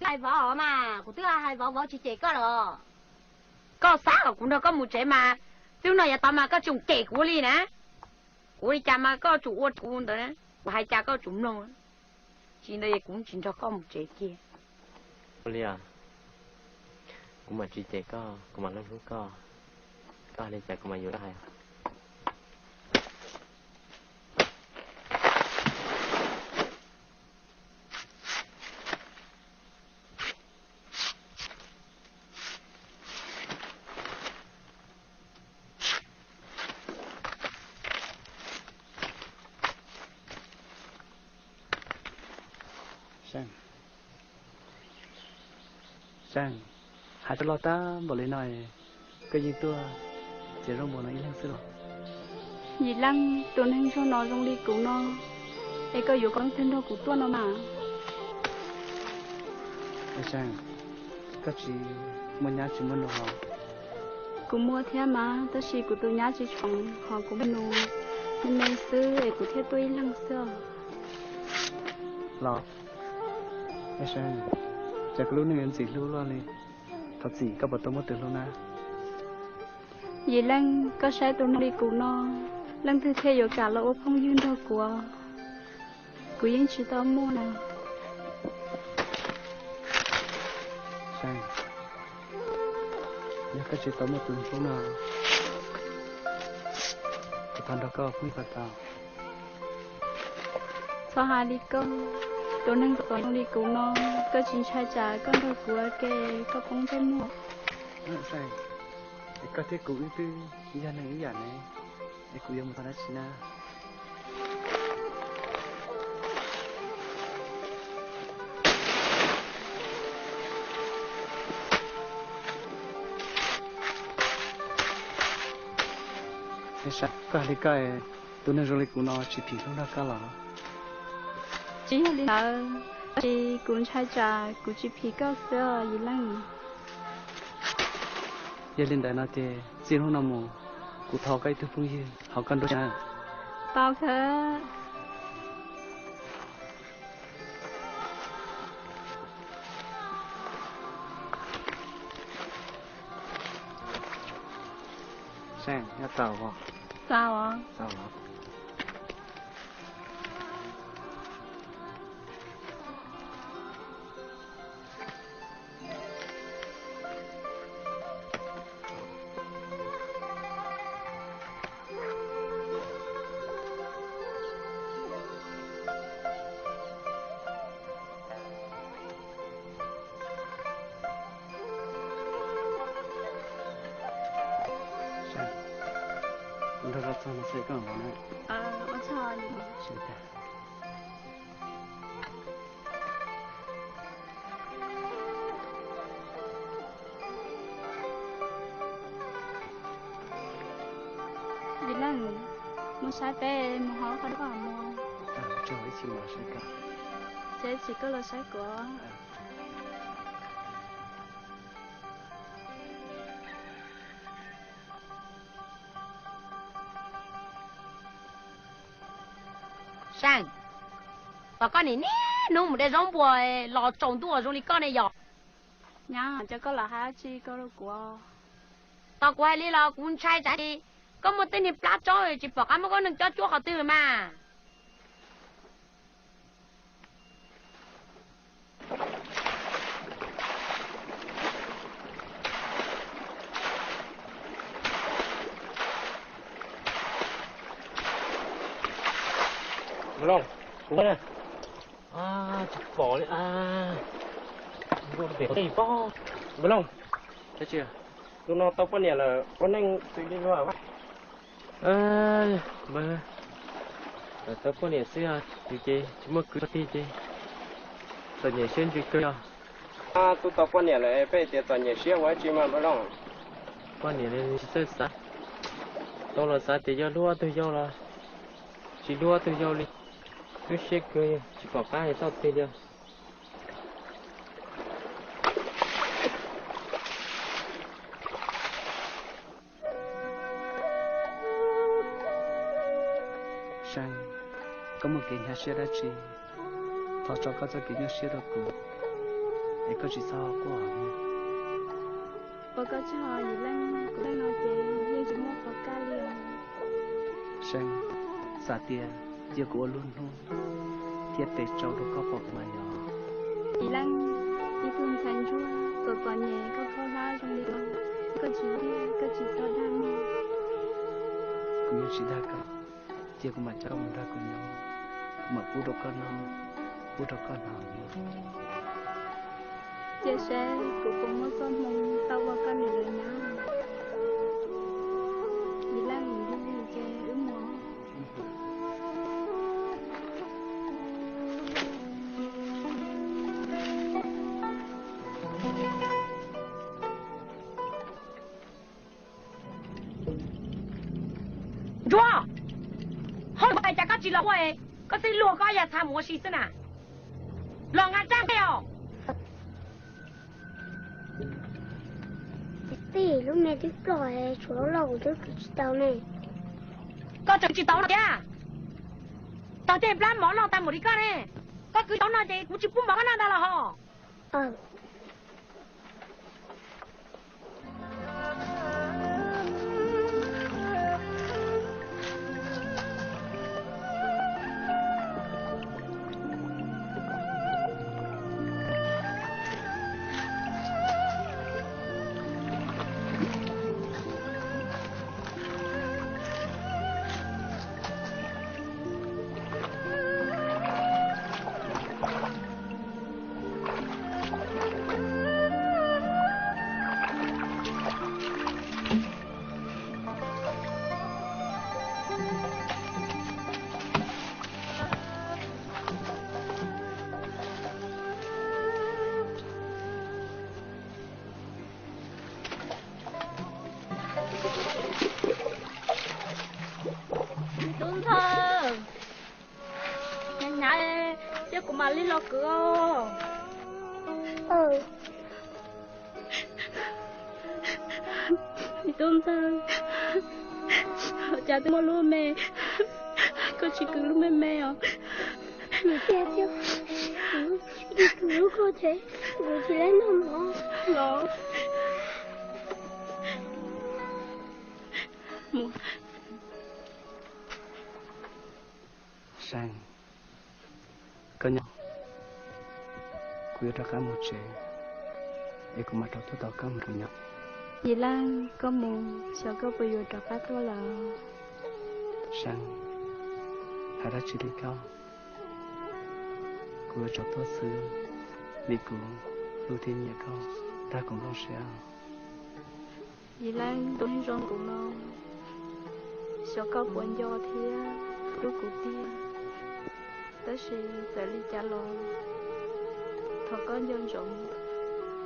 Hais vauv mas kuv twb hais vauv, vauv tsis cem koj los? Koj xav kom kuv nrog koj mus tsev mas, twb no yav tod mas koj tsis kem kuv li na. Kuv ua li cas mas koj tsum ua kuv ntawd, kuv hais cas koj tsum mloog. Tsis ntawd kuv tsis nrog koj mus tsev kiag. Ua li, kuv mam tsis cem koj, kuv mam hlub hlub koj. Koj hais li cas kuv mam yuav hais. Seej, hais rau loj tag npaum li no, koj yeej tuaj txiav zaub npua no ib leeg xwb los? Yim Leej, tus neeg zoo no zoo li kuv no, es koj yuav kom leej twg nrog kuv tuaj no mas? Seej, koj tsis muaj nyab tsis muaj nus los? Kuv muaj thiab mas, tab sis kuv tus nyab tsis tshoov, hos kuv muaj nus me me xwb es kuv thiaj tuaj ib leeg xwb os. Los, Seej, cas koj lub neej yuav ntxim hlub luaj li, thov txim koj puas tau muaj tus hlub na? Yim Leej, koj saib tus neeg li kuv no, leej twg thiaj yuav kam los ua phooj ywg nrog kuv? Kuv yeej tsis tau muaj na. Seej, yog koj tsis tau muaj tus hlub no, kuv thov nrog koj ua phooj ywg puas tau? Txhob hais li koj, tus neeg txom txom nyem li kuv no, koj tsis ntshai tsam koj nrog kuv ua ke koj poob ntsej muag? Seej, es koj thiab kuv wb twb yog neeg ib yam ne, es kuv yuav mus thov dab tsi na? Koj hais li koj, tus neeg zoo li kuv no tsis phim hlub nrog koj los? Tsis yog li ntawd, tab sis kuv ntshai tsam kuv tsis phim koj xwb os Yim Leej. Yog li ntawd no ces txij hnub no mus kuv thov koj ib tug phooj ywg hauv koj nruab siab. Tau kawg. Seej, nyob tau os. Tau os. Kuv nrog koj txog no xwb koj los na. Yim Leej, mus saib peb mus hauv qhov dub mus. Ces tsis koj los saib kuv. Seej, tos koj niaj hnub mus de zaub npua los tsaus ntuj zoo li koj ne yog? Nyab, cas koj lam hais dab tsi ko rau kuv? Tos kuv hais li los kuv ntshai tsam koj muaj tej niag plab tsob tsis pom qab muab koj neej cob cuab qhov twg mas. Npawg Looj, kuv tsis pom li. Npawg Looj, tus no tau poj niam lawm, ua neej xws li luag. Npawg, tau poj niam xwb, ces tsis muaj kwv tij ces txom nyem siab ntsws kawg yog. Twb tau poj niam lawm peb tias txom nyem siab ua dab tsi mas Npawg Looj? Poj niam li tsis txawj xav, tau los xav tias yog hlub ob tug yau los tsis hlub ob tug yau li. Lub siab kawg tsis pom qab hais txoj twg li. Seej, koj muaj kev hnyav siab dab tsi, thov tso koj txoj kev nyuaj siab rau kuv. es koj tsis txhob quaj. Ua koj tsaug Yim Leej, kuv tej no ces yeej tsis muaj qhov kaj li os. Seeb, xav tias cia kuv ua lub hnub thiab tes tsau rau koj pom mas yog. Yim Leej, ib tug ntxhais ntsuag txom txom nyem koj phob hlab zoo li no, koj tsis, koj tsis txhob dag mog. Kuv yeej tsis dag koj, cia kuv mam coj koj mus nrog kuv nyob, kuv mam pub rau koj noj, pub rau koj hnav. Cia seb kuv puas muaj txoj hmoo tau ua koj niam lawv nyab. Yim Leej, yog li ces wb mus. Ntsuag, hauj lwm ua cas koj tsis los ua es koj txij luag koj yam txha mus ua si xwb na? Los nqa tsaj nqaij os. Tij, lub me twb ploj, tshuav lub loj kuv twb kwv tsis tau ne. Koj tseem tsis tau no thiab? Tau tej plab mov loj tag npaum li koj ne, koj kwv tau no ces kuv tsis pub mov koj noj ntag los ho. Tub Ntxawg, hnyav hnyav thiab kuv mam li los kwv os. Tub Ntxawg, cas twb muaj lub me, koj tsis kwv lub me me os? Tiag tiag, kuv kwv lub koj ces kuv tsis lab noj mov los. Seeb, koj nyob, kuv yuav rov qab mus tsev, es kuv mam rov tuaj tos koj mus rau nyob. Yim Leej, koj mus xyov koj puas yuav rov qab tuaj lawm. Seeb, hais dab tsi li koj, kuv yuav rov tuaj xwb, vim kuv hlub thiab nyiam koj tag kuv nplooj siab. Yim Leej, tus neeg zoo nkaus no, xyov koj puas nco thiab hlub kuv tiag. Tab sis txawm li cas los thov koj nco ntsoov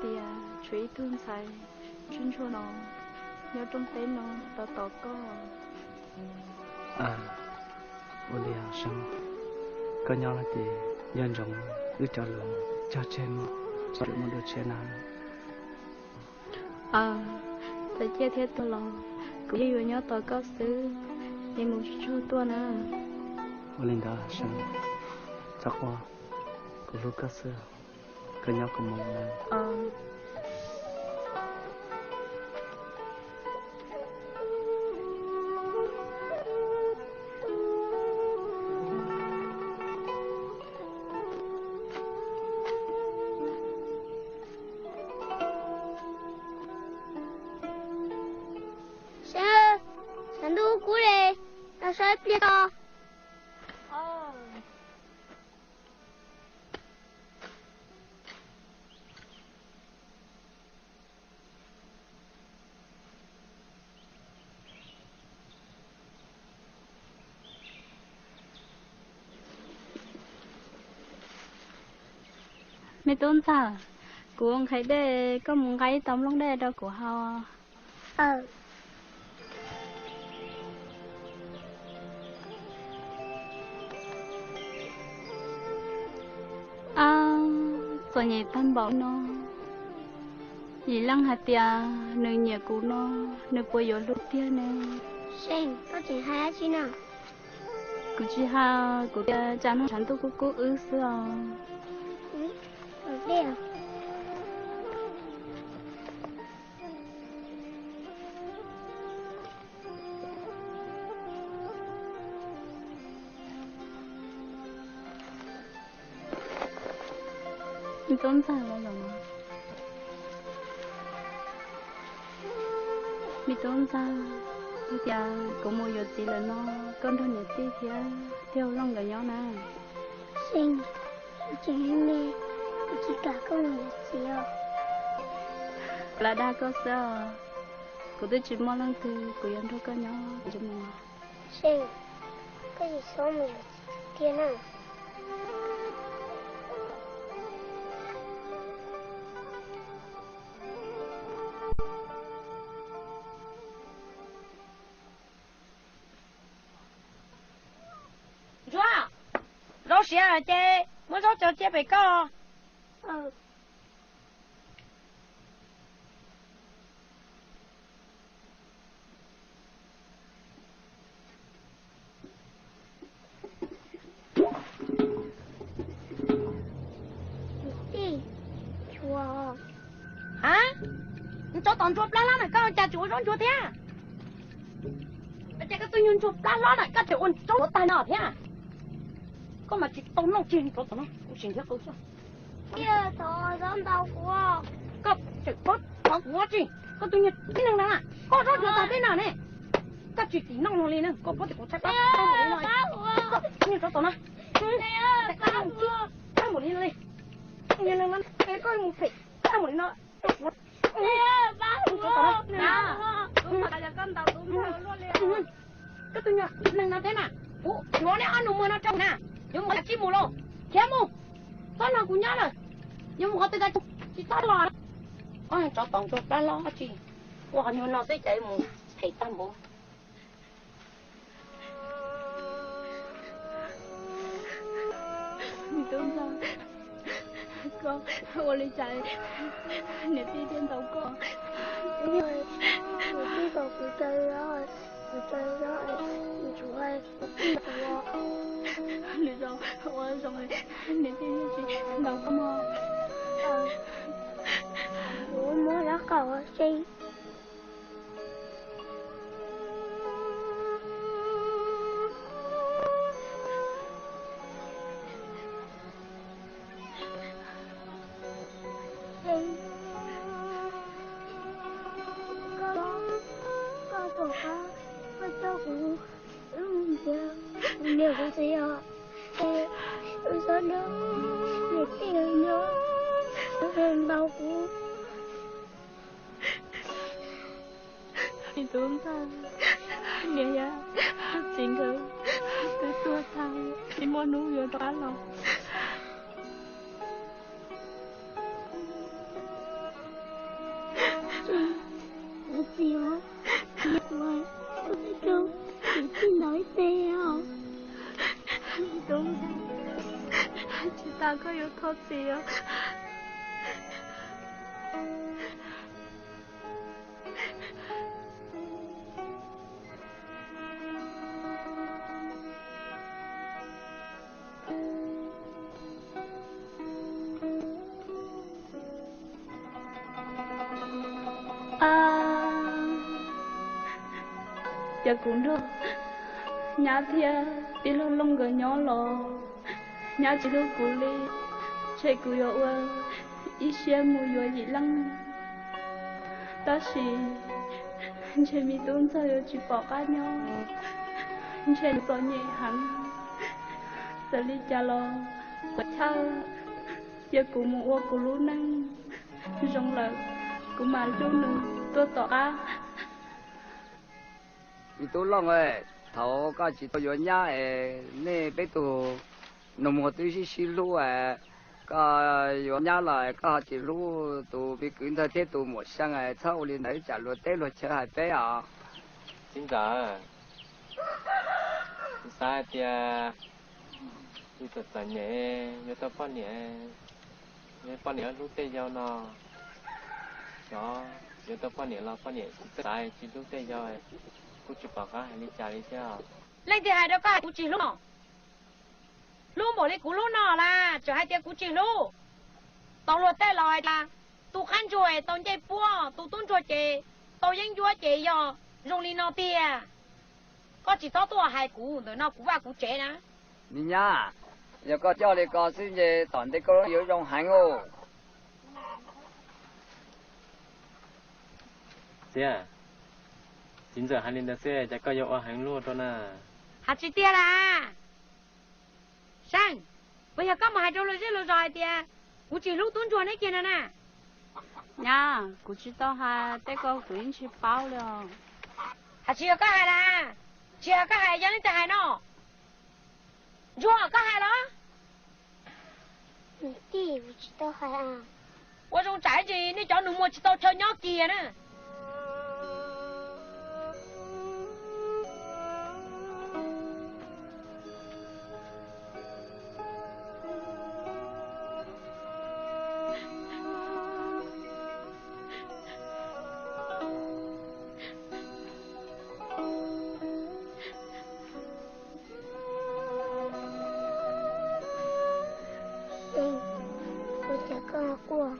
tias tshuav ib tug ntxhais ntsuag ntsuag no nyob rooj teb no tos tos koj. Ua li Seeb, koj nyob no ces nco ntsoov wb cov lus cog tseg mog, txhob mus dua tshiab na. Txawm ciaj thiab tuag los kuv yeej yuav nyob tos koj xwb, es mus tsuag tuaj na. Ua li ntawd Seeb, txhob quaj, kuv hlub koj xwb, koj nyob kuv mus na. Sawv, sawv ntuj kub li, los sawv ib pliag tso. Me tub ntxawg, kuv nqhis dej, koj mus nqa ib tau nplooj dej rau kuv haus. Ab, txom nyem tag npaum no, Yim Leej hais tias nws nyiam kuv no, nws puas yuav hlub tiag ne? Seej, koj tseem hais dab tsi no? Kuv tsis hais, kuv tias tsam no tshav ntuj kub kub wb xwb os. Me tub ntxawg los lawm. Me tub ntxawg, yog tias kuv mus yuav txiv lawm no, koj nrog niam tij thiab Tiag Looj nkawd nyob na. Seej, tseem me, kuv tsis kam koj mus yuav txiv os. Kuv lam dag koj xwb os. Kuv twb tsis muaj leej twg, kuv yuav nrog koj nyob. Seej, koj tsis txhob mus yuav txiv tiag na. Ntsuag, zaub siav ces muab zaub tso cia pem koj. Tij, ntsuag. Ha? Tsov tom ntsuag plab hlob na, koj cas tsis ua zaub ntsuag thiab? Cas koj tus nyuag ntsuag plab hlob na, koj tseem ua zaub ntsuag tag no thiab? Koj mas tsis tau noj tsis tsov tom no, kuv sim nrhiav qw xwb. Koj tseem paub thov kuv tsis, koj tus nyuag tib neeg no na, koj zaub ntsuag tag teb no ne, koj tsis tim noj no li na, koj paub tias kuv tshaib plab tag npaum li no, koj tus nyuag tsov tom no, tag npaum li no li, koj mus phem tag npaum li no. Koj tus nyuag neeg no teb mas, kuv yuav neb ob nus muag no rau na, yuav mus qhov twg mus los, khiav mus, txhob nrog kuv nyob lawm, yuav mus qhov twg tsis txhob los. Tsov tom ntsuag plab hlob tsis, ua qhov nyuag no xwb cas yuav mus phem tag npaum. Me tub ntxawg, koj ua li cas niam tij thiaj ntaus koj? Niam tij ntaus kuv cov zaub, kuv cov zaub, kuv tshuav kuv tij ntaus. Nws zoo, ua zoo niam tij thiaj tsis ntaus koj mog. Kuv muab lawv qau xwb. Koj, koj tom qab koj coj kuv mus nrhiav kuv niam kuv txiv os, es wb txhob nrog niam tij nyob, ntaus kuv. Me tub ntxawg, niam thiab txiv nkawd twb tuag tag, tsis muaj hnub yuav rov qab los. Kuv txiv, kuv, kuv tij ntaus ib teg os. Tub, tsis tas koj yuav thov txim os. Ces kuv nrog nyab thiab tij laug Looj nkawd nyob los nyab tsis hlub kuv li, ntshe kuv yuav ua ib siab mus yuav yim leej. Tab sis ntshe me tub ntxawg yuav tsis pom qab nyob, ntshe nws txom nyem heev. Txawm li cas los kuv chawj, cia kuv mus ua kuv lub neej zoo lawm, kuv mam hlub nws tuaj tom qab. Me tub Looj, thaum koj tsis tau yuav nyab es nej peb tug nus muag twb sib sib hlub, koj yuav nyab los koj ho tsis hlub tus me kwv ntxawg thiab tus muam Xeeb, txhob ua li ntawd tsam luag teb luag chaw hais peb os. Txiv ntxawm, kuv xav hais tias yus txom txom nyem yuav tau poj niam, poj niam hlub tej yau no. Xyov yuav tau poj niam los poj niam tsis txawj xav tsis hlub tej yau, kuj tsis pom qab hais li cas li thiab. Leej twg hais rau koj hais kuv tsis hlub no? Hlub npaum li kuv hlub no las tseem hais tias kuv tsis hlub. Tau luag tej laus hais tias tus qab ntsuag tau ncej puab, tus tub ntsuag ces tau yeeb ncuab ces yog zoo li no tiag. Koj tsis txhob tuaj hais kuv ntawm no kuv vaj kuv tsev na. Me nyab, yog koj coj li ko xwb nce tom ntej koj yuav zoo heev os. Txiv, txiv ntxawm hais li ntawd xwb ces koj yuav ua heev luaj rau na. Hais tsis tiag las. Seej, puas yog koj mus hais rau luag zej luag zos hais tias kuv tsis hlub tub ntsuag neb kiag no na? Nyab, kuv tsis tau hais, tej ko kuv yeej tsis paub li os. Hais tsis yog koj hais las? Tsis yog koj hais yog leej twg hais no? Ntsuag, koj hais los? Niam tij, kuv tsis tau hais. Ua zoo tsam ib ntsis nej cov nus muag tsis tau chaw nyob kiag na. Ua cas koj quaj?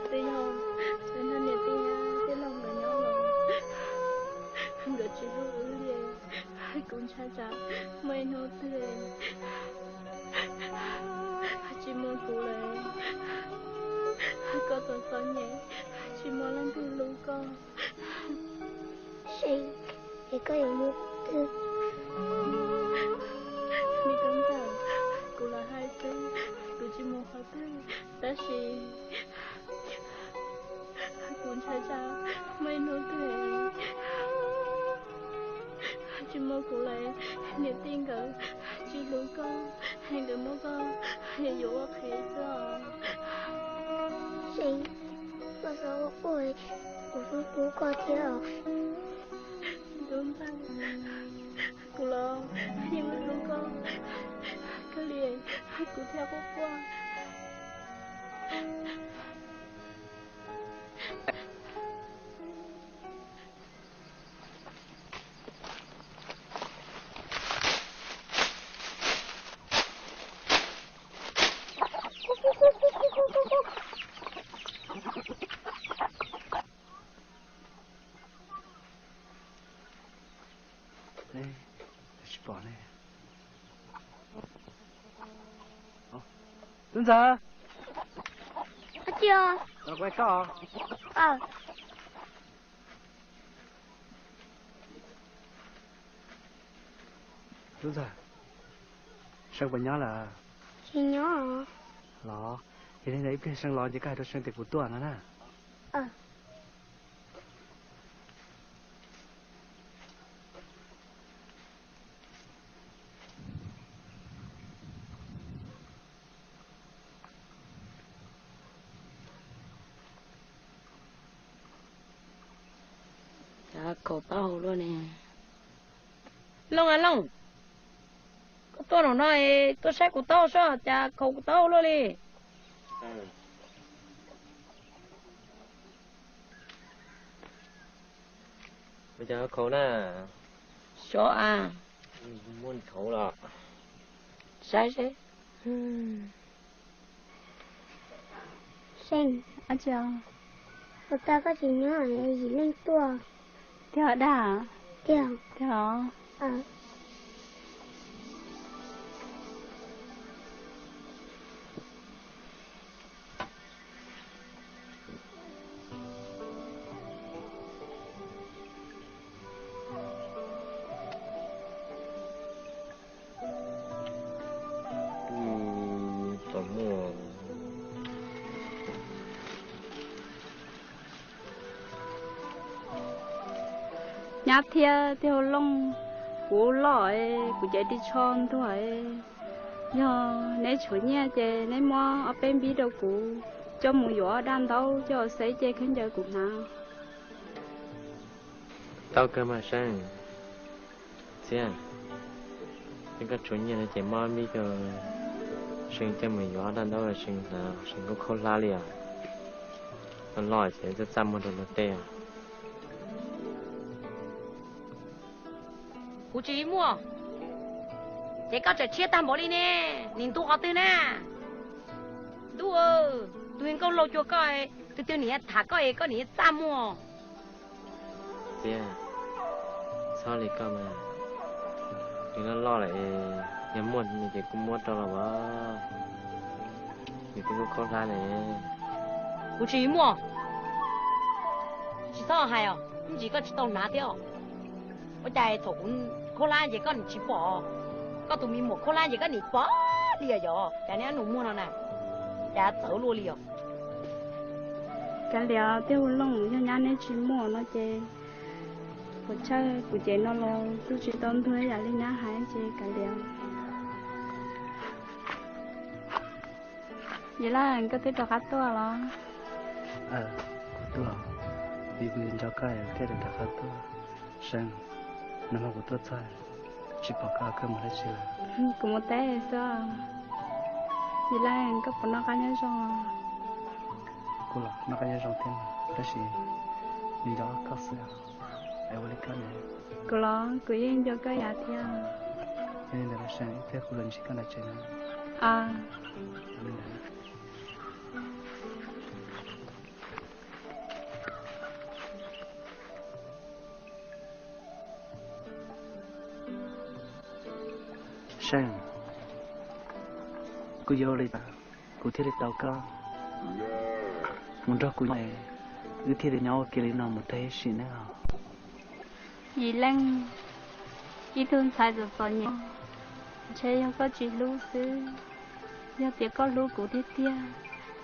Twb yog niam tij tij laug nkawd nyob los nkawd tsis hlub wb li. Kuv ntshai tsam muaj ib hnub twg tsis muaj kuv lawm, koj txom txom nyem, tsis muaj leej twg hlub koj. Seej, es koj yuav mus twg? Me tub ntxawm, kuv lam hais xwb, kuv tsis mus qhov twg, tab sis kuv ntshai tsam muaj ib hnub twg tsis muaj kuv lawm, niam tij nkawd tsis hlub koj, nkawd muab koj yuav ua qhev xwb os. Seej, koj txhob quaj, kuv hlub hlub koj thiab os. Tub ntxawm, kuv los yeej hlub koj kawg li, kuv thiaj quaj quaj. Tsis pom ne. Tub ntxawm. Cia, los kuv hais koj. Tub ntxawm, Seej puas nyob lawm? Tsis nyob. Los, yog li ntawd ib pliag Seej los ces koj hais rau Seej tias kuv tuaj no na. Cas khaus taub hau luaj ne? Looj a Looj, koj tuaj nram no es tuaj saib kuv taub hau seb cas khaus kuv taub hau luaj li. Ua cas khaus na? Xyov a. Muab khaus los saib seb. Seej, ua cas koj tsis nyob, yim leej tuaj? Tiag dag? Tiag. Tiag. Nyab thiab tij laug Looj, kuv loj, kuv cev ris tsho ntuag. Yog neb tshuav nyiaj ces neb muab ob peb npib rau kuv coj mus yuav daj ntaub coj xeb ces khaub ncaws kuv hnav. Tau kawg mas Seej. Txiv, yog koj tshuav nyiaj no ces muab npib rau Seej coj mus yuav daj ntaub Seej hnav, Seej kuj khaub hlab li os. Loj loj ces txaj txaj muag rau luag tej os. Kuv tsis muaj, ces koj tseem tshiab tag npaum li ne, nim ntu qhov twg na? Ntuj, tus nkauj laus cuag koj, tus twg nim tham koj es koj nim txaj muag. Txiv, txhob li koj mas, nws loj loj lawm, yog muaj ces kuj muab rau los as, nws kuj khaub hlab ne. Kuv tsis muaj. Txhob hais os, ib ntsis koj tsis tau hnav thiab os. Ua cas thaum kuv khaub hlab ces koj nim tsis pom, koj tus me muam khaub hlab ces koj nim pom li os? Yog cas neb ob nus muag no na, cas txawv luaj li os? Kav liam, Tiaj Hu Looj, yog nyab neb tsis muaj no ces puas tshaj kuv cev no los kuj tsis tau ntuag yam li nyab hais ces kav liam. Yim Leej, koj twb rov qab tuaj los? Kuv tuaj, vim kuv yuav nco koj thiaj li rov qab tuaj. Seej, nag hmo kuv tuaj txog tsis pom koj, koj mus dab tsi lawm? Kuv mus teb xwb. Yim Leej, koj puas noj qab nyob zoo? Kuv los noj qab nyob zoo thiab, tab sis nco koj xwb. Es ua li koj ne? Kuv los kuv yeej nco koj yam thiab. Yog li ntawd los Seej, ib pliag kuv los ntsib koj nram tsev na. Seej, kuv yuav ua li cas kuv thiaj li tau koj mus nrog kuv nyob, wb thiaj li nyob ua ke li no mus tag ib sim neej os? Yim Leej, ib tug ntxhais txom txom nyem, ntshe yog koj tsis hlub xwb. Yog tias koj hlub kuv tiag tiag,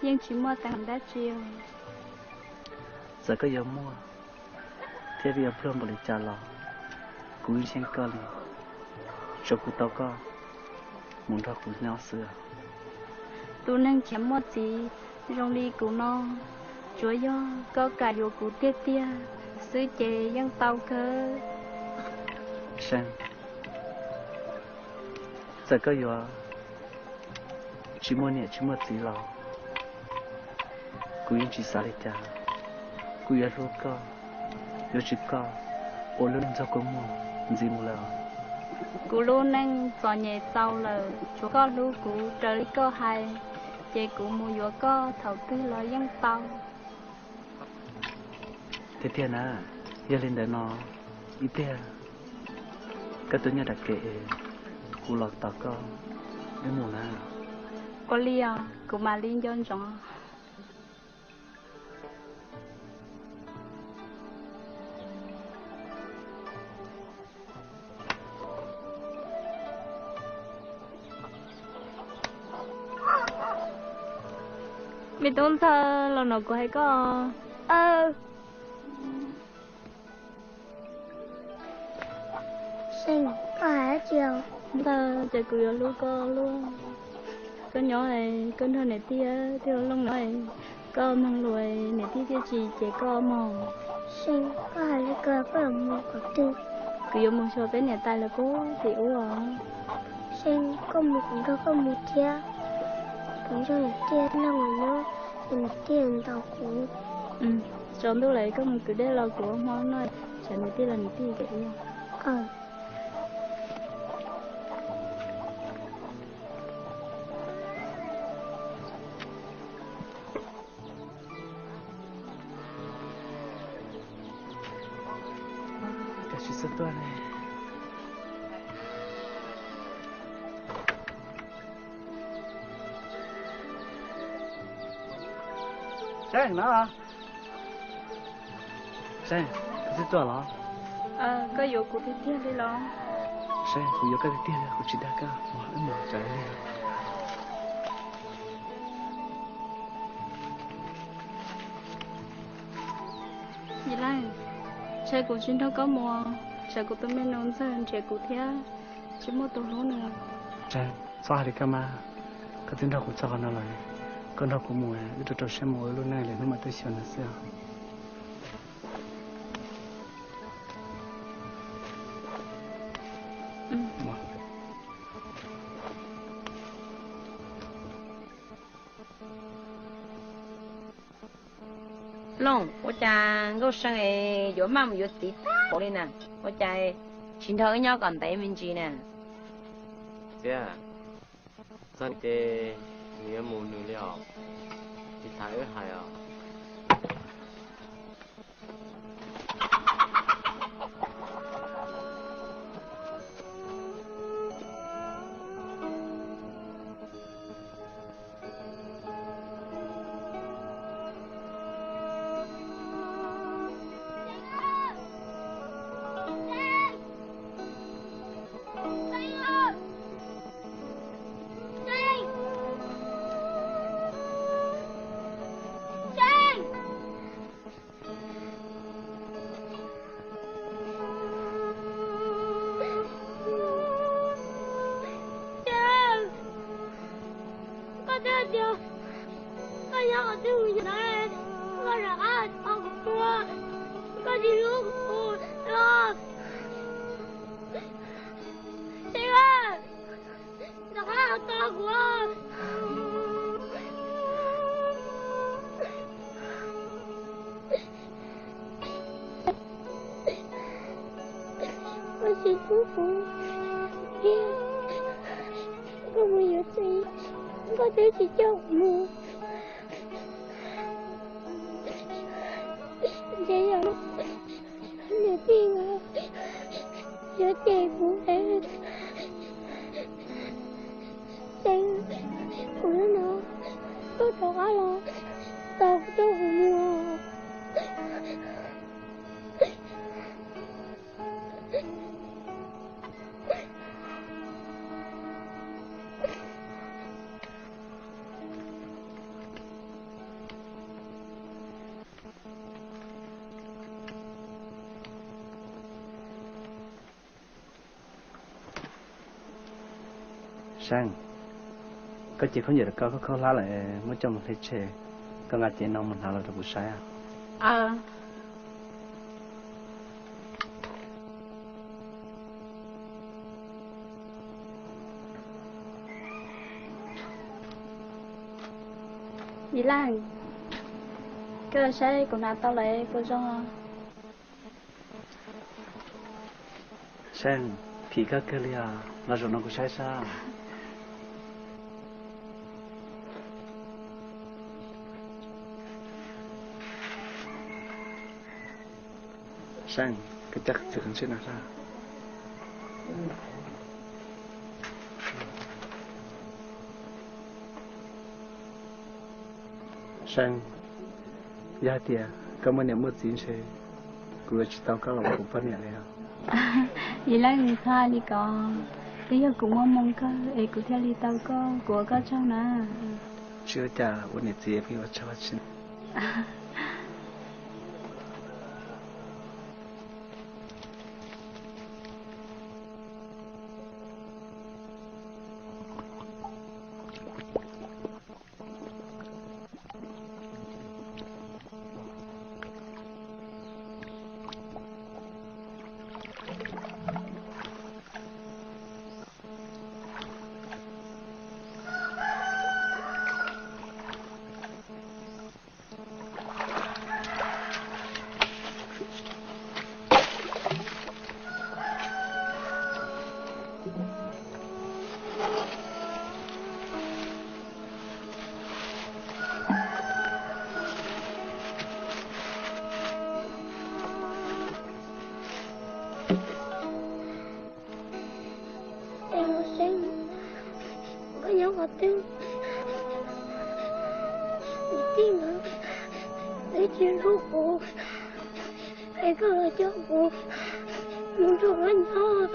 yeej tsis muaj teeb meem dab tsi. Txawm koj yuav muaj thiab yuav pluag npaum li cas los kuv yeej xyeej koj li, tsuav kuv tau koj mus nrog kuv nyob xwb. Tus neeg tsis muaj txiv zoo li kuv no, tsuav yog koj kam yuav kuv tiag tiag xwb ces yeej tau kawg. Seej, txawm koj yuav tsis muaj niam tsis muaj txiv los kuv yeej tsis xav li cas. Kuv yuav hlub koj, yuav tsis koj ua lub neej ntxuag kua muag ntxiv mus lawm os. Kuv lub neej txom nyem txaus lawm, tsuav koj hlub kuv raws li koj hais, ces kuv mus yuav koj thaum twg los yeej tau. Tiag tiag na, yog li ntawd no ib pliag koj tuaj nyob nram kev es kuv los tos koj wb mus na. Ua li os, kuv mam li nco ntsoov. Me tub ntxawg, los nov kuv hais koj. Seej, koj hais dab tsi os? Ntxawg, ces kuv yuav hlub koj luaj. Koj nyob, koj nrog niam tij, tij Hluas Looj nyob, koj moog lus niam tij thiaj tsis cem koj mog. Seej, koj hais li ko koj yuav mus qhov twg? Kuv yuav mus xyuas peb niam tais lawv puag tim ub os. Seej, koj mus kuv nrog koj mus thiab. Kuv nrog niam tij nrog mus nyob, es niam tij ntaus kuv. Tsaus ntuj lawm koj mus kwv dej los kuv ua hmo noj, tsam niam tij los niam tij cem ua. Koj tsis txhob tuaj ne. Seej no. Seej, koj twb tuaj los? Koj yuav kuv tiag tiag li los? Seej, kuv yuav koj tiag tiag li, kuv tsis dag koj, wb mus tsev li. Yim Leej, ntshe kuv tsis nrog koj mus, tsam kuv tus me nus ntxawg nrhiav kuv thiab tsis muaj tus hlub nws. Txhob hais li koj mas, koj twb nrog kuv txog qhov no lawm, koj nrog kuv mus, wb rau rau siab mus ua lub neej li hnub mam tuaj xyuas nws xwb. Looj, ua cas Nkauj See yuav maj mus yuav txiv tag npaum li na? Ua cas tsis nrog wb nyob kom ntev me ntsis na? Txiv, txog ces nws yuav mus nws li os, tsis tas wb hais os. Tias koj nyob qhov twg mus nyob na, koj rov qab tos kuv tuaj, koj tsis hlub kuv los. Tseeb, rov qab tos kuv. Koj tsis hlub kuv thiab, koj mus yuav txiv, koj twb tsis coj kuv mus. Ntshe yog niam tij nkawd yuav cem kuv es, Xeeb, kuv hnub no koj rov qab los tos kuv coj kuv mus. Xeeb, koj cev khaub ncaws rau koj, koj khaub hlab lawm, muab coj mus hle tseg, koj nqa cev no mus hnav los rau kuv saib. Yis Leej, koj saib kuv hnav tau lawm puas zoo? Xeeb, phim koj kawg li os, los zaum no kuv saib saib. Xeeb, koj coj txiv qhov ntswg no saib. Xeeb, yog hais tias koj muaj niam muaj txiv ntshe kuv yuav tsis tau koj los ua kuv poj niam li os. Yis Leej, txhob hais li ko, twb yog kuv muaj hmoo kawg es kuv thiaj li tau koj, kuv ua koj tsaug na. Tsis ua cas, ua niam txiv pheej ua tsaug tsi. Es Xeeb, koj nyob qhov twg? Niam tij nkawd twb tsis hlub kuv, es koj los coj kuv mus nrog koj nyob.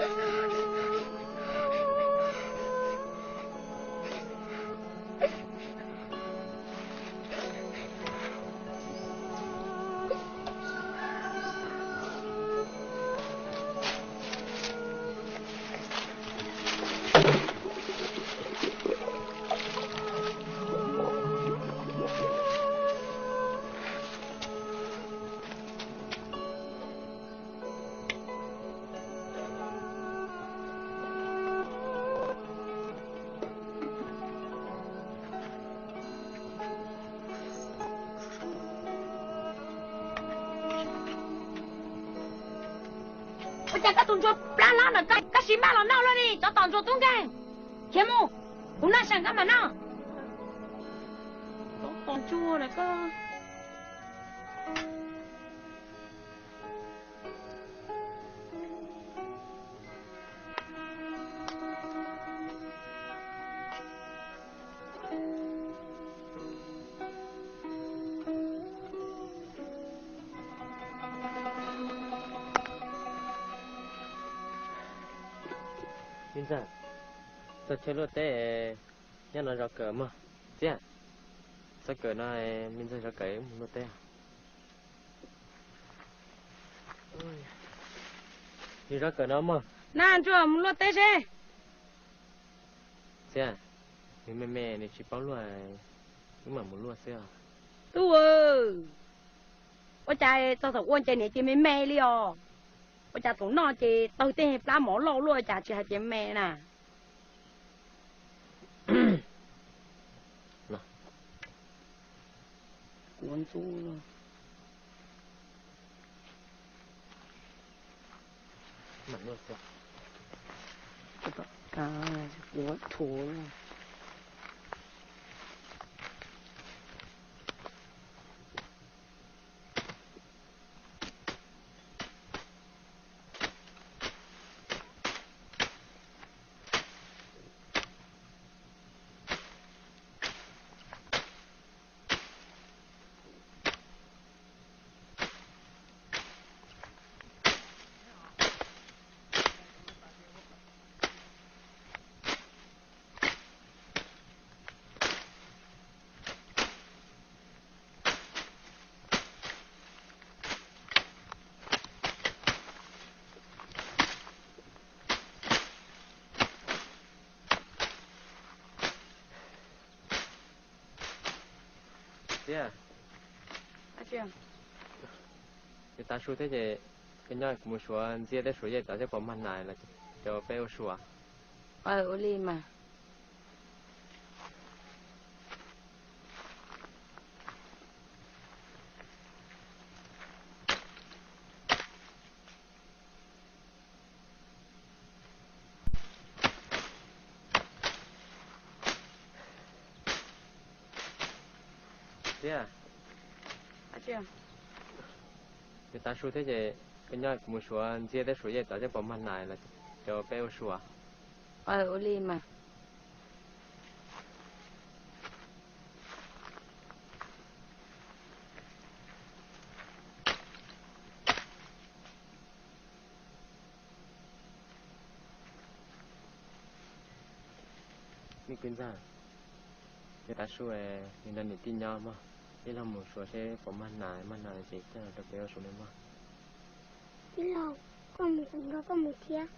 Ua cas koj tus ntsuag plab hlob ntawm koj, koj siv maj los noj luaj li, tsov tom ntsuag tub nkeeg. Khiav mus, kuv noj seem koj mam noj. Tsov tom ntsuag na koj. Me ntxawg, txog chaw luaj teb nyob no zov kawm mog. Txiab, txog kawm no, me ntxawg zov kawm mus luaj teb. Yus zov kawm no mog. Na ntsuag, mus luaj teb seb. Txiab, Nws me me nws tsis paub luaj, wb mam mus luaj xwb os. Tub, ua cas txog thaum ua ces niam cia me me li os? Ua cas thaum noj ces tawg tej plab mov loj luaj cas tsis hais tias me na? Kuv ntxub lawm. Kuv thuv. Tiag. Nws tav su thiab ces koj nyob kuv mus suav ntxiab tej suav yej tom tej pom mag nas los rau peb ua su. Ua li mas. Tiag. Nws tav su thiab ces koj nyob kuv mus suav ntxiab tej suav yej tom tej pom mag nas los rau peb ua su. Ua li mas. Me kwv ntxawg, yog tav su nws nrog niam tij nyob mog, ib leeg mus suav seb pom mag nas, mag nas ces coj los rau peb ua su nawb mog. Tij laug, koj mus kuv nrog koj mus thiab.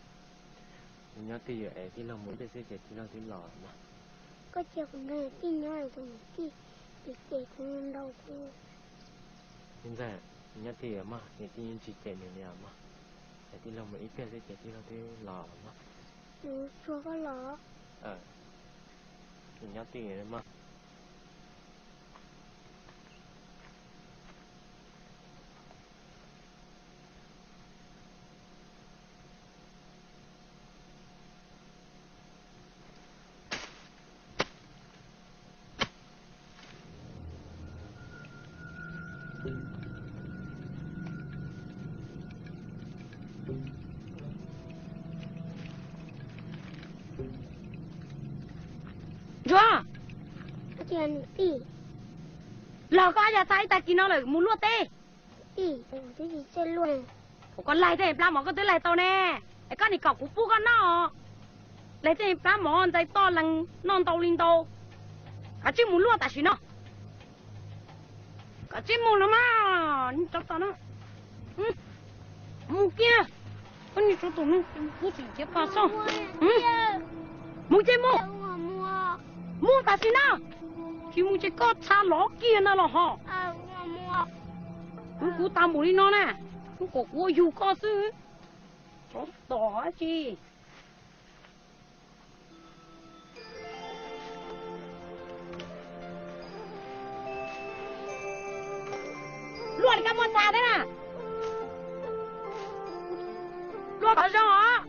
Nws nyob twj ywm es tij laug mus ib pliag xwb ces tij laug twb los mog. Koj cia kuv nrog niam tij nyob es tus niam tij ces ces kuv nrau kuv. Me ntxawg, nws nyob twj ywm mog, niam tij yeej tsis cem nws li os mog. Es tij laug mus ib pliag xwb ces tij laug twb los mog. Nws tsuag koj los. Nws nyob twj ywm mog. Ntsuag, los koj yog tag ib tag kis no lawm mus luaj teb. Ua koj laig tej plab mov koj twb laig tau ne, es koj nim kom kuv pub koj noj. Laig tej plab mov ntxais toj lees noj ntau li ntau. Kav tsij mus luaj tam sim no. Kav tsij mus los mas, mus kiag. Koj niag tsov tom no, kuv tsis nrhiav paj xoj. Mus ces mus. Mus tam sim no. Tsis mus ces koj txha lov kiag no los hos. Kuv, kuv tas npaum li no na, kuv kom kuv ua yug koj xwb. Tsov tom dab tsi. Luaj li koj muaj txha thiab na. Luaj kom zoo os.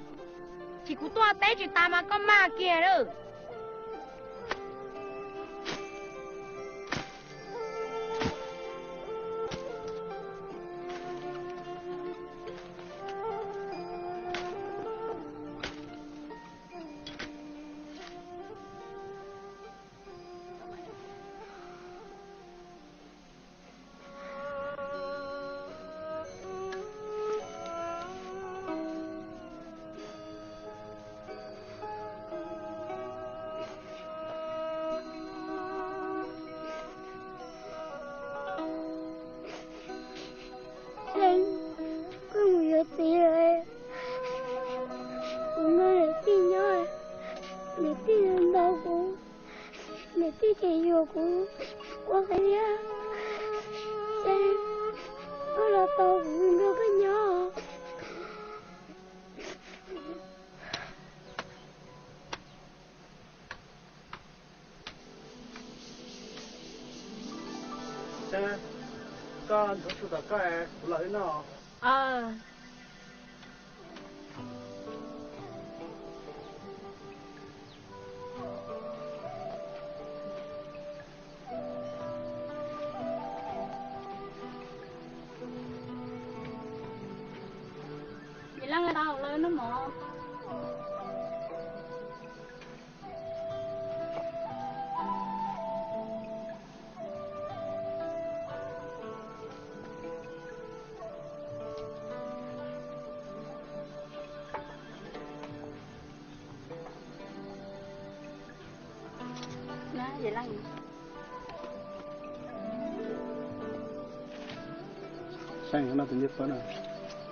Tsis kuv tuaj teb tsis tas mas koj mag kiag lawm. Ua qhev thiab, es koj los tau kuv nrog koj nyob. Koj ntxuav su tom koj, kuv los wb noj. Yim Leej, tau lawm, noj mov.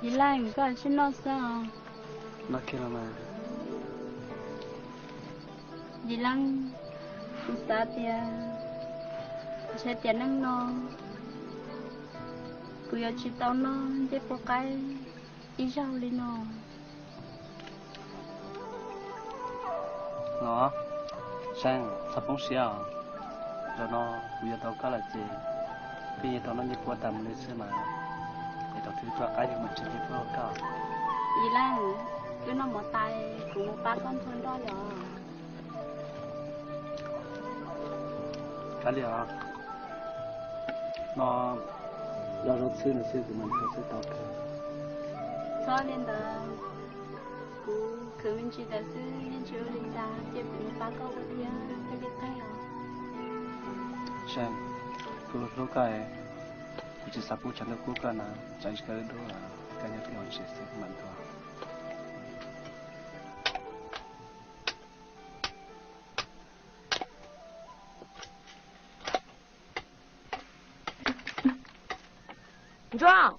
Yim Leej, koj sim noj xwb os. Noj kiag los mas. Yim Leej, kuv xav tias, kuv xav tias neej no kuv yuav tsis tau noj ncej puab qaib ib zaug li no. Los, Seej, txhob poob siab os. Zaum no kuv yuav tau koj lawm ces peb yuav tau noj ncej puab tas mus li xwb mas, es thaum twg tuaj qaib yuav mam tseem tuaj hu koj. Yim Leej, wb noj mov tas kuv mus pab koj nthua nroj yom. Kav liam os, no yog zaub txhwb no xwb kuv mam nthua xwb tau kawg. Txhob li ntawd, kuv khwv me ntsis ntawd xwb yeej tsis ua li cas, cia kuv mus pab koj ua thiab, koj cia qeej os. Seej, kuv hlub koj, kuv tsis xav pub tshav ntuj kub koj na, tsam ib pliag wb dub, koj nyob twj ywm xwb kuv mam nthua. Ntsuag,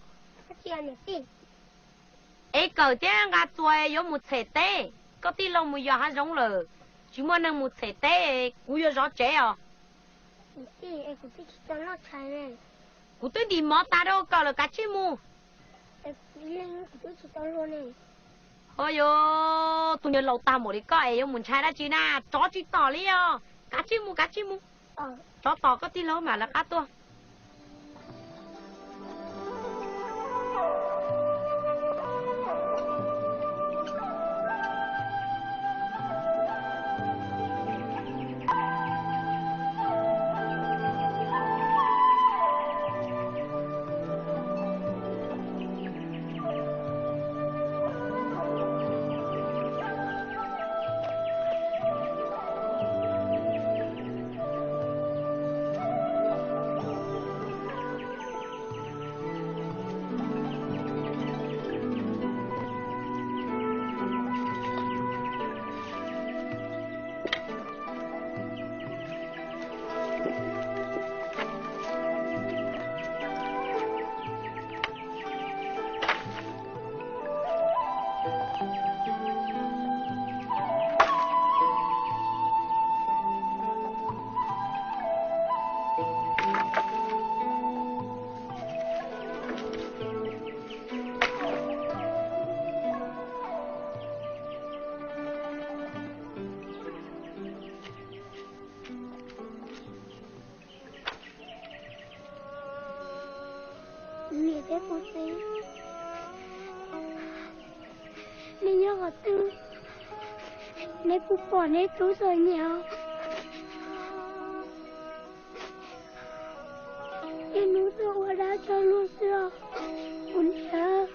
es Kawm thiab Nqa Txuas yuav mus txhem teb, koj tij laug mus yos hav zoov lawm, tsis muaj neeg mus txhem teb, kuv yuav zov tsev os. Kuv twb ntim mov tas rau Kawm lawm, kav tsij mus. Ho yog tus niag laus tag npaum li koj es yuav mus ntshai dab tsi na, tsov tsis tom li os. Kav tsij mus, kav tsij mus. Tsov tom koj tij laug mam lawv qab tuaj. Niam thiab kuv txiv, nej nyob qhov twg? Nej puas pom nej tub txom nyem? Ib hnub tuaj ua dab tso luag xwb os kuv niam.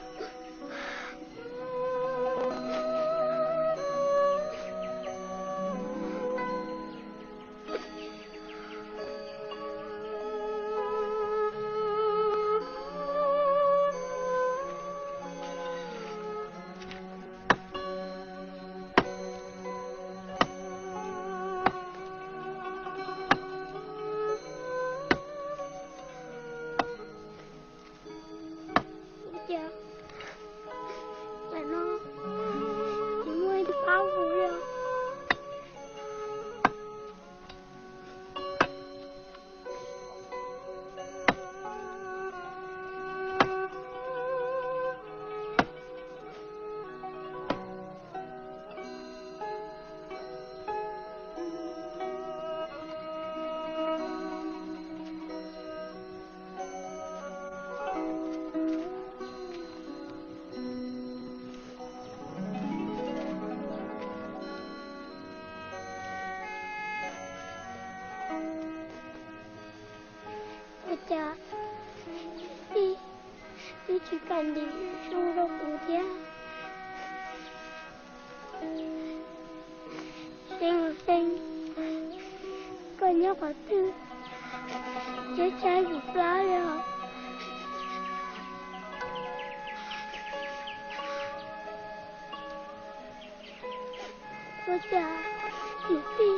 Cas tij twb tsis kam ntim su rau kuv thiab. Xeeb, Xeeb, koj nyob qhov twg, tshaib tshaib kuv plab li os. Ua cas niam tij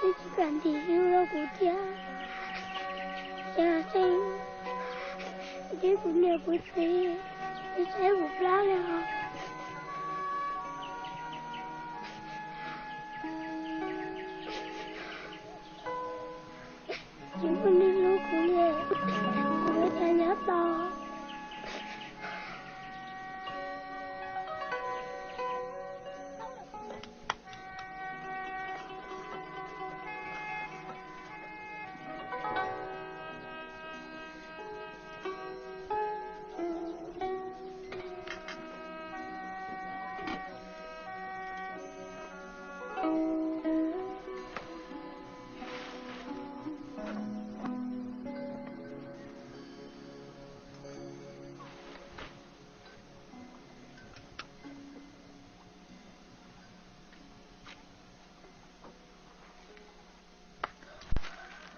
twb tsis kam ntim su rau kuv thiab. Cas Xeeb, twb kuv niam kuv txiv, tshaib tshaib kuv plab li os. Tsis muaj neeg hlub kuv li, kuv ua cas nyob tau.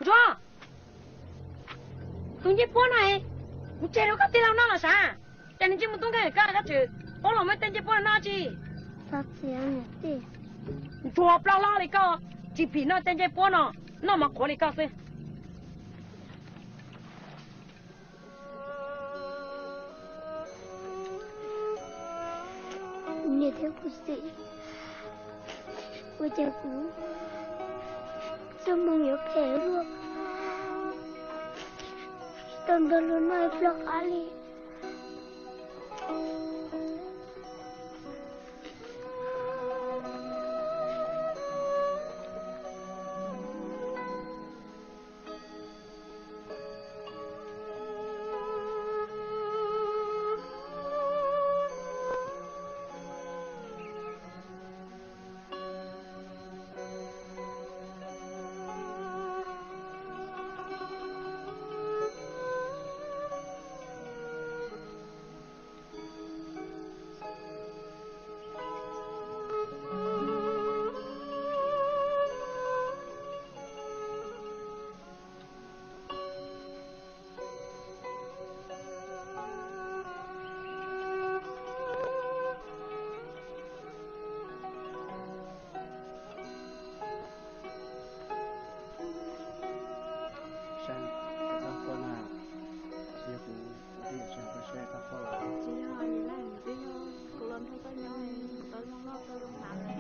Ntsuag, tus ncej puab no, kuv tseg rau koj tij laug noj los sav? Ces nws ntsej muag tub nkeeg koj, koj tseem pub los muaj tej ncej puab no noj tsi? Ntsuag plab hlob li koj, tsis phim noj tej ncej puab no, noj mas qhuav li koj xwb. Kuv niam thiab kuv txiv, ua cas kuv txoj hmoo yuav phem luaj, tsis tau nrog luag noj ib pluag qab li. Tsis yog, yog kuv twb yog kuv los nrog koj nyob, kuv tau zoo loj tau zoo hnav lawm,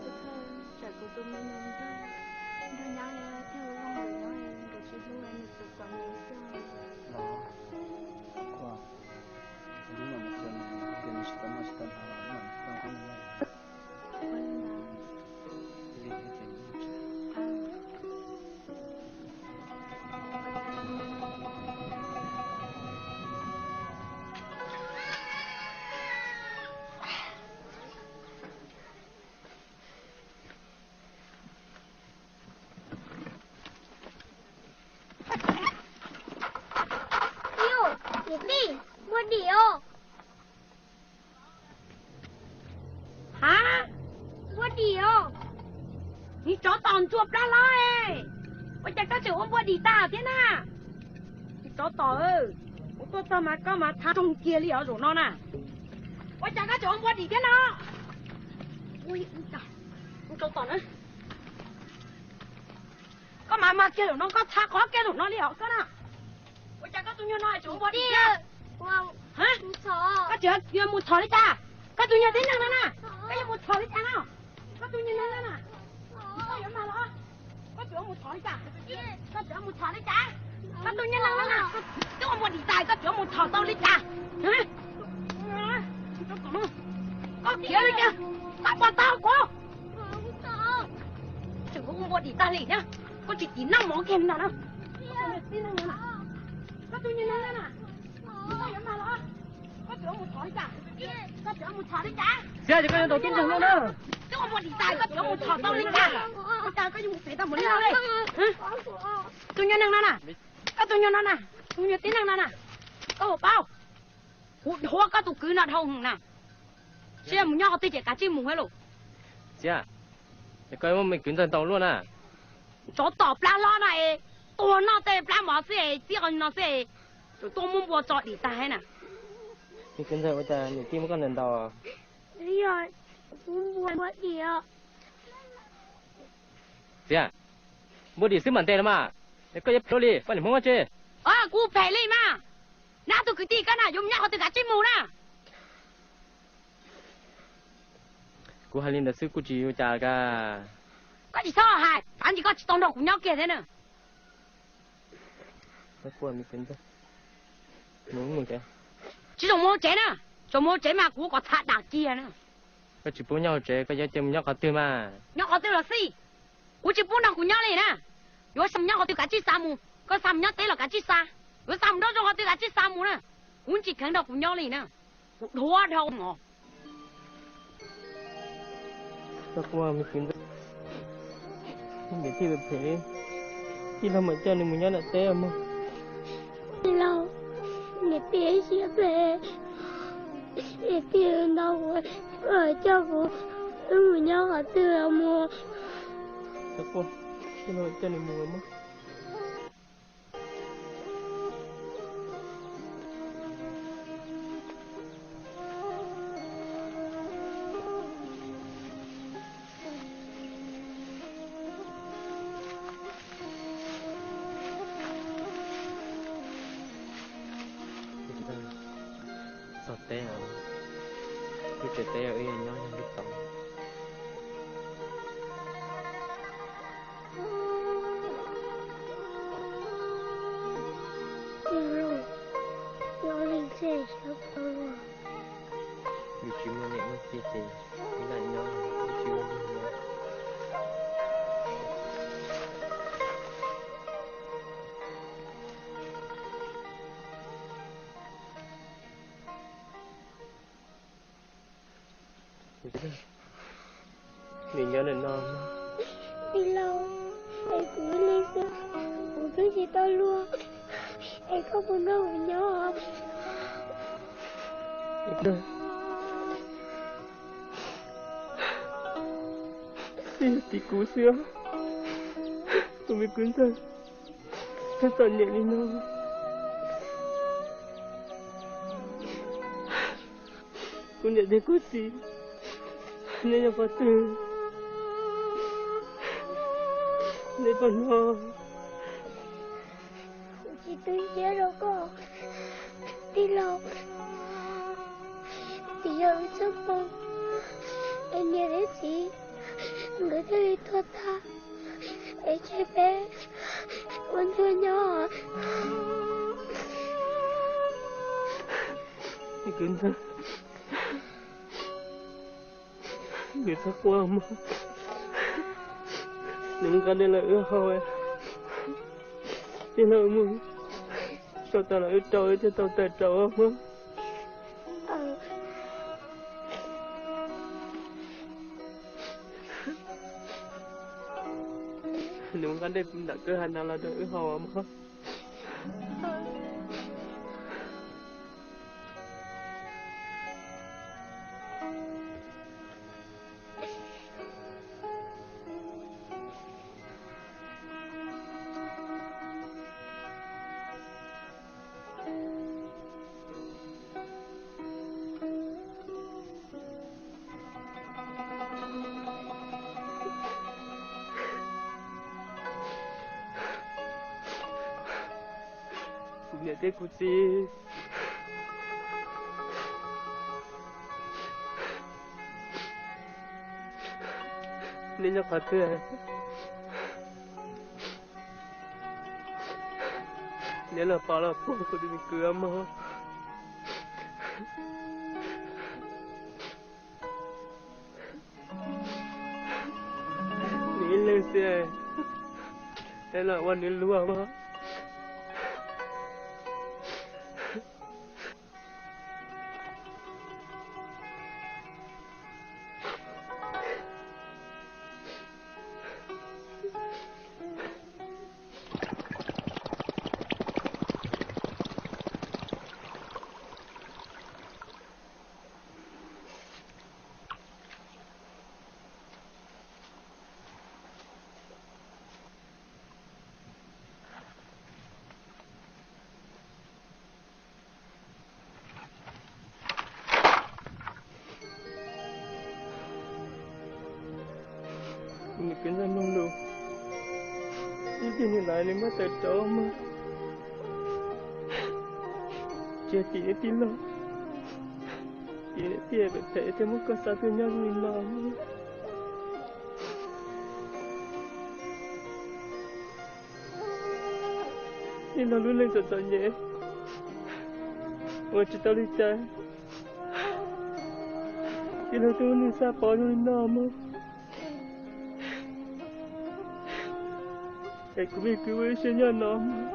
kuv thawj thawj tsam kuv tus me nyuam ntxawg nrog nyab thiab ua zoo lawm no, nkawd tsis hlub nws tus kom nws xwb. Los, kuv, kuv hnub no mus txog nws, ces nws tsis tau noj tsis tau hnav los hnub no mus txog nws. Niam tij, npua dim os. Ha? Npua dim os. Niag tsov tom ntsuag plab hlob, ua cas koj tseem ua npua dim tag thiab na? Niag tsov tom, kuv tuaj txog mas koj mas thav roog kiag li os zaum no na. Ua cas koj tseem ua npua dim thiab no? Tsov tom na. Koj mas mag kiag zaum no, koj thav qhov kiag zaum no li os koj na. Ua cas koj tus nyuag no tseem ua npua dim thiab? Koj tseem yuav mus txhom li cas? Koj tus nyuag tib neeg no na, koj yuav mus txhom li cas no? Koj tus nyuag neeg no na, koj yuav mag los? Koj tseem yuav mus txhom li cas? Koj tseem yuav mus txhom li cas? Koj tus nyuag neeg no na, twb ua npua dim tas koj tseem yuav mus txhom tau li cas? Koj khiav li cas? Koj puas tau kuv? Tseem ua npua dim tag li thiab, koj tsis tim noj mov kiag no na. Koj tus nyuag neeg no na, koj yuav mag los? Koj Txiv, ces koj yuav ntaus tub nroog luaj na. Tus nyuag neeg no na, koj tus nyuag no na, tus nyuag tib neeg no na, koj puas paub, kuv dhuav koj tus kwv no dhau hwv na. Tsis yog mus nyob qhov twg ces kav tsij mus lauj. Txiv, ces koj yuav muab me kwv ntxawg ntaus luaj na. Tsov tom plab hlob no es, tuag noj tej plab mov xwb es, txij qhov no xwb es, tsam tuaj muab npua tso dim tag na. Me kwv ntxawg, ua cas niam tij muab koj ntaus ntaus? Txiv, npua dim xwb mam ntes los mas, es koj yuav phem li poj niam Hmoob ua tsi? Kuv phem li mas, nab tus kwv tij koj na yuav mus nyob qhov twg kav tsij mus na. Kuv hais li ntawd xwb kuj tsis ua cas li. Koj tsis txhob hais, txav ntsis koj tsis tau nrog kuv nyob kiag thiab na. Tsis tau mus hauv tsev na, tau mus hauv tsev mas kuv kom tha dam kiag na. Koj tsis pub nyob hauv tsev, koj yuav cia mus nyob qhov twg mas? Nyob qhov twg los xij, kuv tsis pub nrog kuv nyob li na. Yuav xa mus nyob qhov twg kav tsij xa mus, koj xa mus nyob teb los kav tsij xa, yuav xa mus nruab zoov qhov twg kav tsij xa mus na. Kuv tsis kheev nrog kuv nyob li na, kuv dhuav dhau os. Niam tij phem, tij laug mam coj nws mus nyob nram teb mog. Tij laug, niam tij siab phem, niam tij ntaus kuv, coj kuv mus nyob qhov twg los mus. Tij laug coj nws mus mog. Txog teb, wb tsev teb wb yuav nyob yog lub tod. Yus tsis muaj niam muaj txiv ces wb lam nyob, wb tsis ua neeg nyob. Nws nyob ntawm no. Tij laug, es kuv ib leeg xwb, kuv twb tsis tau luag, es koj puas nrog kuv nyob? Tij, tim kuv xwb, kuv me kwv ntxawg, koj txom nyem li no. Kuv niam thiab kuv txiv, nej nyob qhov twg? Nej puas hnov? Kuv tsis tu siab rau koj, tij laug. Tsis yog wb txoj hmoo, es niam thiab txiv nkawd thiaj li tuag tag, es tseg peb ua ntsuag nyob. Kwv ntxawg, nws txhob quaj mog, nws nqa dej los wb haus, tij laug, mus sau tas los wb rau, wb thiaj tau tawm rau mog. Nws nqa dej nram kwj ha no los rau wb haus mog. Kuv niam thiab kuv txiv, nej nyob qhov twg? Neb los pom los puag kuv tus me kwv mog. Nws ib leeg xwb, neb los ua nws luag mog. Ib pliag nws lawv nws muab tawm rauv mog. Tsis tim nws tij laug, tim niam tij phem phem thiaj muab koj xa tuaj nyob li no mog. Tij laug lub neej txom txom nyem, ua tsis tau li cas, tij laug twb ua neej xab pov zoo li no mog. Es kuv me kwv ua ib siab nyob no mog,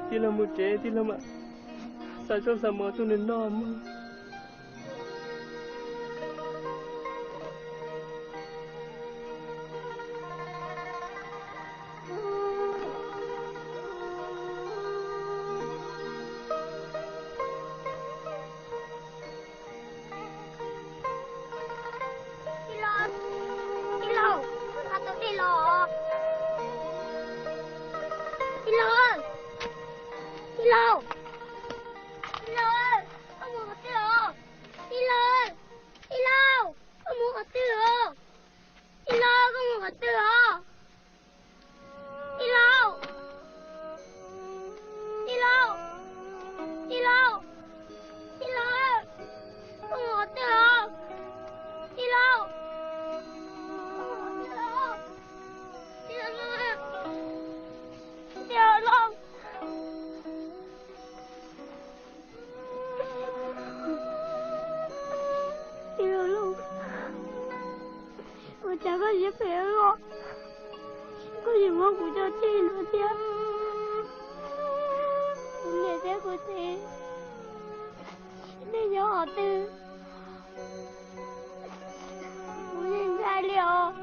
tij laug mus tsev tij laug mam xa zaub xa mov tuaj nws noj mog. Tij laug, tij laug, koj tau dej los? Tij laug, tij laug, tij laug, koj mus qhov twg os? Tij laug, tij laug, koj mus qhov twg os? Tij laug, koj mus qhov twg os? Tij laug, tij laug, tij laug, tij laug, koj mus qhov twg os? Tij laug, koj mus qhov twg os? Tij laug, tij laug. Tij laug, ua cas koj siab phem ua luaj, koj yuav muab kuv coj tseg no thiab? Kuv niam thiab kuv txiv nej nyob qhov twg? Kuv yeej ntshai li os.